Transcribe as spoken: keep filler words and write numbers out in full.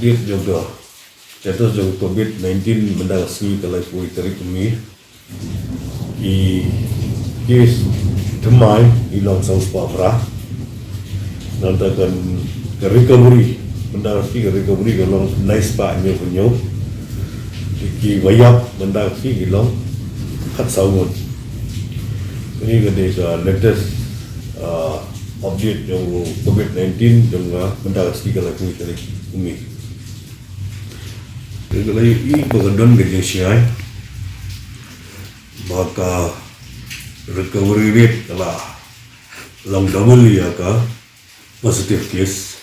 Update jong ka status jong covid nineteen mynta ka sngi ka laiphew tarik u May. Ki case thymmai ki long saw spah phra. Nangta kan ka recovery mynta ka sngi ka recovery ka long lai spah hynñiew hynñiew. Ki ba ïap mynta ka sngi ki long khatsaw ngut. Kane ka dei ka latest, ah, update jong covid nineteen jong ka mynta ka sngi ka laiphew tarik u May. Te ka la ïohi ba ka don ka jingshai ba ka recovery rate ka la long double ïa ka positive case.